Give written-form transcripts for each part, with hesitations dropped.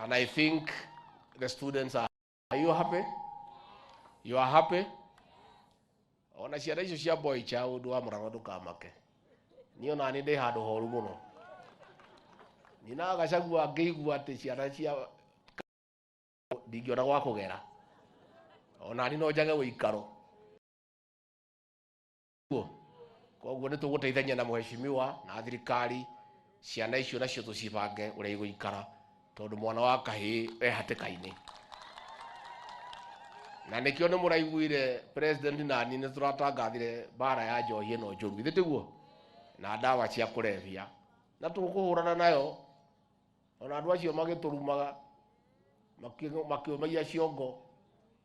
And I think the students are you happy? You are happy? Ona ciana icio cia boy child wa mũrago ndũkamake. Niĩ ona nĩ ndĩ handũ horu mũno. Nina Gachagua ngĩigua atĩ ciana cia ndingĩona gwa kũgera. Ona niĩ no njage ũikaro. Koguo nĩ tũgũteithania na mheshimiwa na thirikari ciana icio nacio tũcibange ũrĩa igũikara tondũ mwana wa kahĩĩ e hatĩka-inĩ. Na nĩkĩo nĩ mũraiguire president nani nĩ tũratangathire mbara ya njohi ĩno njũru, githĩ tiguo? Na ndawa cia kũrebia na tũkũhũrana nayo. Ona andũ acio magĩtũrumaga makĩũmagia ciongo,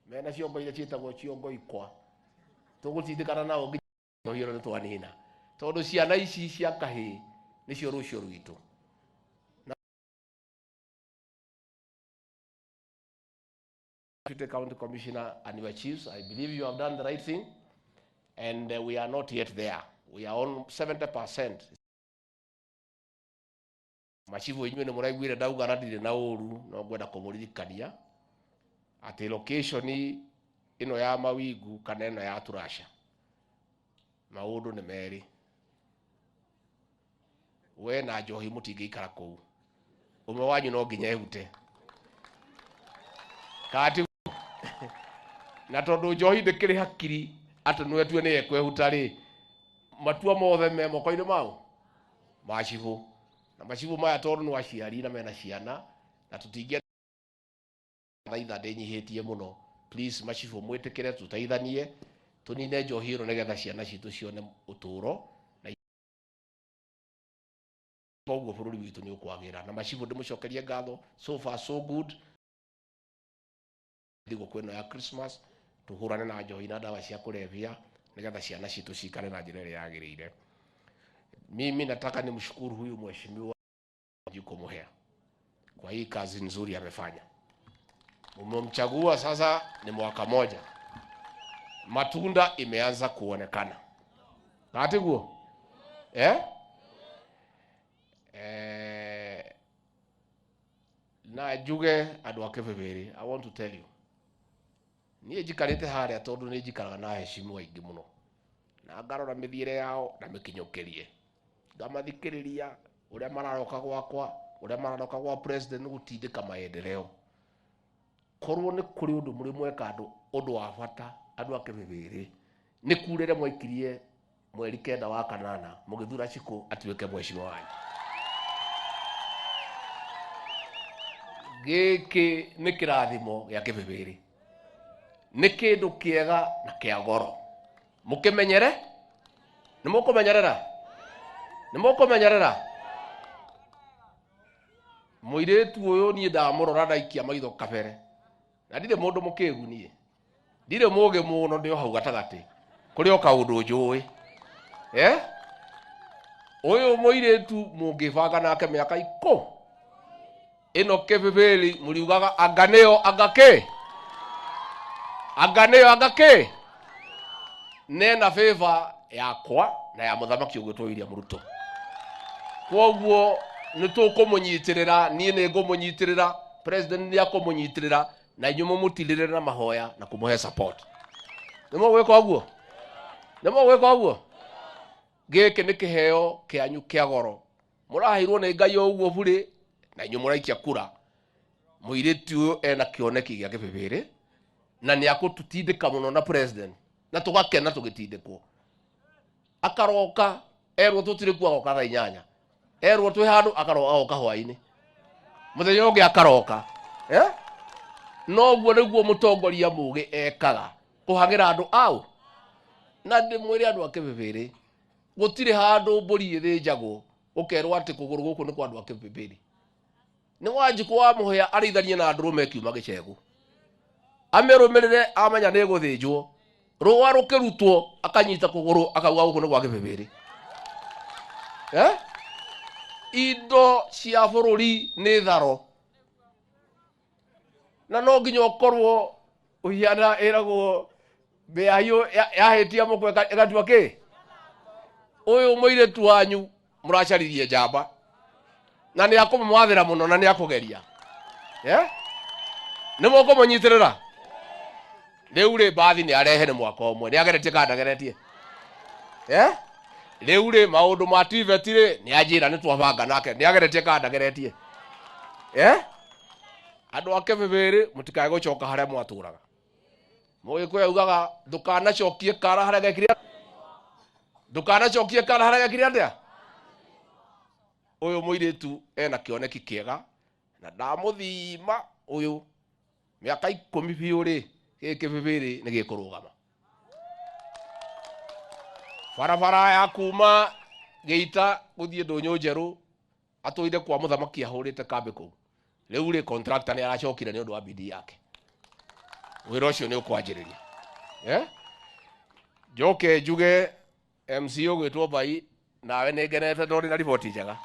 mena ciongo iria ciĩtagwo ciongo ikwa, tũgũtindĩkana nao nginya njohi ĩno nĩ twanina, tondũ ciana ici cia kahĩĩ nĩcio rũciũ rwitũ. Deputy County Commissioner and your chiefs, I believe you have done the right thing, and we are not yet there. We are on 70%. Machifu inyuĩ nĩ mũraiguire ndauga na ndirĩ na ũru, no ngwenda kũmũririkania atĩ location ĩno ya Mawingu kana ĩno ya Turasha, maũndũ nĩ merĩ. We na njohi mũtingĩikara kũu, ũmwe wanyu no nginya ehute kati na tondũ njohi ndĩkĩrĩ hakiri atĩ nĩwe tue nĩ ekwehuta rĩ, matua mothe me moko-inĩ mao macibũ. Na macibũ maya tondũ nĩ aciari na mena ciana na tũtingĩenda thaitha ndĩnyihĩtie mũno, please macibũ mwĩtĩkĩre tũteithanie tũnine njohi ĩno nĩgetha ciana citũ cione ũtũro na koguo bũrũri witũ nĩ ũkwagĩra. Na macibũ ndĩmũcokerie ngatho, so far so good. Thigũkũ ĩno ya Christmas tũhũrane na njohi na ndawa cia kũrebia nĩgetha ciana citũ cikare na njĩra ĩrĩa yagĩrĩire. Mimi nataka nimshukuru huyu mheshimiwa Wanjiku Muhia kwa hii kazi nzuri amefanya. Mmemchagua sasa ni mwaka moja, matunda imeanza kuonekana. Katiguo eh? Eh, na njuge andũ a Kĩbĩbĩrĩ, I want to tell you, niĩ njikarĩte harĩa tondũ nĩ njikaraga na heshimiwa aingĩ mũno na ngarora mĩthiĩre yao na mĩkinyũkĩrie, ngamathikĩrĩria ũrĩa mararoka gwakwa, ũrĩa mararoka gwa president gũtindĩka maendeleo. Korwo nĩ kũrĩ ũndũ mũrĩ mweka andũ ũndũ wa bata andũ a Kĩbĩbĩrĩ, nĩ kurĩre mwaikirie mweri 9 wa kanana mũgĩthura Shiko atuĩke mheshimiwa wanyu. Gĩkĩ nĩ kĩrathimo gĩa Kĩbĩbĩrĩ, nĩ kĩndũ kĩega na kĩa goro. Mũkĩmenyere, nĩ mũkũmenyerera, nĩ mũkũmenyerera. Mũirĩtu ũyũ niĩ ndamũrora ndaikia maitho kabere, na ndirĩ mũndũ mũkĩgu niĩ, ndirĩ mũgĩ mũno, ndĩ o hau gatagatĩ, kũrĩ o kaũndũ njũĩ. Eh? Ũyũ mũirĩtu mũngĩbanga nake mĩaka ikũ ĩno Kĩbĩbĩrĩ, mũriugaga anga nĩyo anga kĩ, anga nĩyo anga kĩ. Nena favor yakwa na ya mũthamaki ũgwĩtwo William Ruto. Koguo nĩ tũkũmũnyitĩrĩra, niĩ nĩ ngũmũnyitĩrĩra, president nĩ akũmũnyitĩrĩra, na inyuĩ mũmũtirĩrĩre na mahoya na kũmũhe support. Nĩ mũgwĩka ũguo? Nĩ mũgwĩka ũguo? Gĩkĩ nĩ kĩheo kĩanyu kĩa goro. Mũraheirwo nĩ Ngai o ũguo burĩ, na inyuĩ mũraikia kura. Mũirĩtu ũyũ ena kĩoneki gĩa Kĩbĩbĩrĩ na nĩ akũtũtindĩka mũno na president, na tũgakena tũgĩtindĩkwo. Akaroka erwo tũtirĩ kuo agoka thaa 8, erwo twĩ handũ akaroka agoka hwaĩ-inĩ, mũthenya ũngĩ akaroka. Eh? Noguo nĩguo mũtongoria mũgĩ ekaga, kũhang'ĩra andũ ao. Na ndĩmwĩre andũ a Kĩbĩbĩrĩ, gũtirĩ handũ mbũri ĩthĩnjagwo ũkerwo atĩ kũgũrũ gũkũ nĩ kwa andũ a Kĩbĩbĩrĩ. Nĩ Wanjikũ wa Mũhĩa arĩithanie na ndũrũme ĩkiuma gĩcegũ, amĩrũmĩrĩre amenya nĩ ĩgũthĩnjwo, rũa rũkĩrutwo akanyita kũgũrũ akauga gũkũ nĩ gwa Kĩbĩbĩrĩ. Eh? Indo cia bũrũri nĩ tharo, na no nginya ũkorwo ũhiana ĩragwo mĩahiũ yahĩtia mũkwe ĩgatua kĩ. Ũyũ mũirĩtu wanyu mũracaririe njamba, na nĩ akũmwathĩra mũno na nĩ akũgeria. Eh? Nĩ mũkũmũnyitĩrĩra? Rĩu rĩ mbathi nĩ arehe nĩ mwaka ũmwe, nĩ ageretie kana ndageretie? Eh? Rĩu rĩ maũndũ ma TVET rĩ nĩ anjĩra nĩ twabanga nake, nĩ ageretie kana ndageretie? Eh? Andũ a Kĩbĩbĩrĩ mũtikae gũcoka harĩa mwatũraga. Mũgĩkũyũ augaga ndũkanacokie kara harĩa gekire, ndũkanacokie kara harĩa gekire atĩa? Ũyũ mũirĩtu ena kĩoneki kĩega na ndamũthima ũyũ mĩaka 10 biũ rĩ gĩkĩ Kĩbĩbĩrĩ nĩ gĩkũrũgama. Barabara ya kuma Geita gũthiĩ Ndũnyũ Njerũ atũire kwa mũthamaki ahũrĩte kambĩ kũu. Rĩu rĩ contractor nĩ aracokire nĩ ũndũ wa bidii yake. Wĩra ũcio nĩ ũkwanjĩrĩria. Eh? Njoke njuge MC ũgwĩtwo Mbai nawe nĩ ngenete tondũ na riboti njega.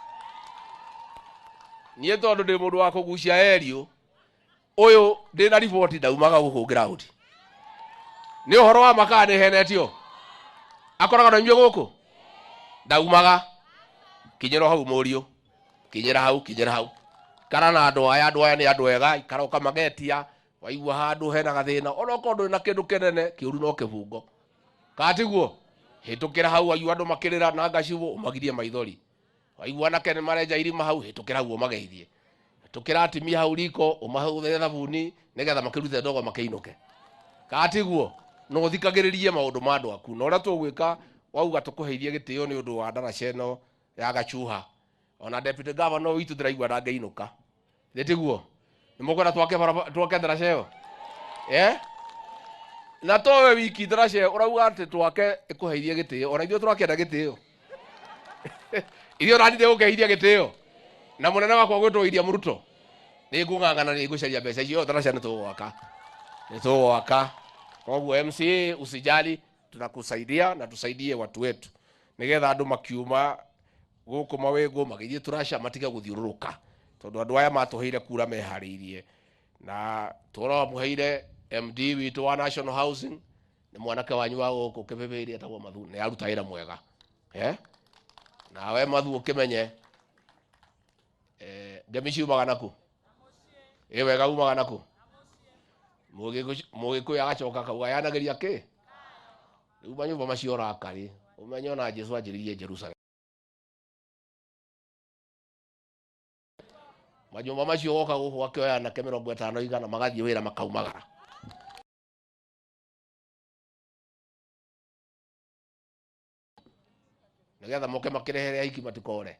Niĩ tondũ ndĩ mũndũ wa kũgucia eriũ, ũyũ ndĩ na riboti ndaumaga gũkũ ground. Nĩ ũhoro wa makaa nĩ henetio. Akoraga na inyuĩ gũkũ? Ndaumaga. Kinyĩra hau mũriũ. Kinyĩra hau, kinyĩra hau. Ikara na andũ aya, andũ aya nĩ andũ ega, ikara ũkamagetia, waigua handũ hena gathĩna, ona okorwo ndũrĩ na kĩndũ kĩnene, kĩũru no kĩbungo. Kana tiguo? Hĩtũkĩra hau waigua andũ makĩrĩra na ngacibũ, ũmagirie maithori. Waigua anake nĩ marenja irima hau, hĩtũkĩra hau ũmageithie. Hĩtũkĩra atimia hau riko, ũmahũthĩre thabuni, nĩgetha makĩrute ndogo makĩinũke. Kana tiguo? No ũthikagĩrĩrie maũndũ ma andũ aku. Na ũrĩa tũgwĩka, wauga tũkũheithie gĩtĩo nĩ ũndũ wa ndaraca ĩno ya Gachuha. Ona deputy governor witũ ndĩraigua ndangĩinũka. Nĩ tiguo? Nĩ mũkwenda twake barabara, twake ndaraca ĩyo? Eh? Na towe wiki ndaraca ĩyo ũrauga atĩ twake ĩkũheithie gĩtĩo. Ona ithuĩ tũrakĩenda gĩtĩo. Ithuĩ ona ndirĩ gũkĩheithia gĩtĩo. Na mũnene wakwa gwĩtwo William Ruto. Nĩ ngũng'ang'ana nĩ ngũcaria mbeca icio ndaraca nĩ tũgwaka. Nĩ tũgwaka. Koguo MCA usijali, tunakusaidia na tusaidie watu wetu. Nĩgetha andũ makiuma gũkũ mawĩngũ magĩthiĩ tũraca matige gũthiũrũrũka. Tondũ andũ aya matũheire kura meharĩirie. Na tũramũheire MD witũ wa National Housing, nĩ mwanake wanyu wa gũkũ Kĩbĩbĩrĩ etagwo Mathu, nĩ aruta wĩra mwega. Eh? Nawe Mathu ũkĩmenye, ngemi ciumaga naku? Ĩ wega umaga naku? Mũgĩkũyũ agacoka akauga yanagĩria kĩ? Rĩu manyũmba macio ũraka rĩ, ũmenye ona Jesũ anjĩrĩirie Jerusalem. Manyũmba macio woka gũkũ akĩoya anake 50 igana magathiĩ wĩra makaumagara. Nĩgetha moke makĩrehere aiki matikore.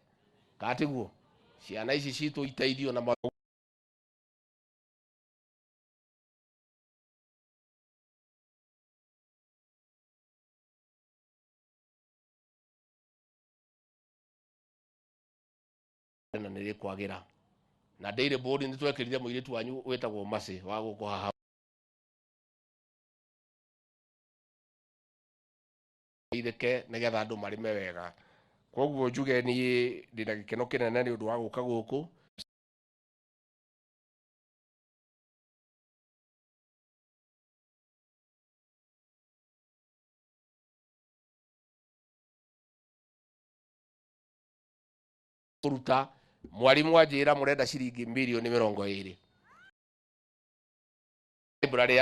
Kana tiguo? Ciana ici citũ iteithio na na nĩ rĩkwagĩra. Na Dairy Board nĩ twekĩrire mũirĩtu wanyu wĩtagwo Mercy wa gũkũ haha. Itheke nĩgetha andũ marĩme wega. Koguo njuge niĩ ndĩna gĩkeno kĩnene nĩ ũndũ wa gũka gũkũ. Kũruta mwarimu anjĩra mũrenda ciringi mirioni 20. Library.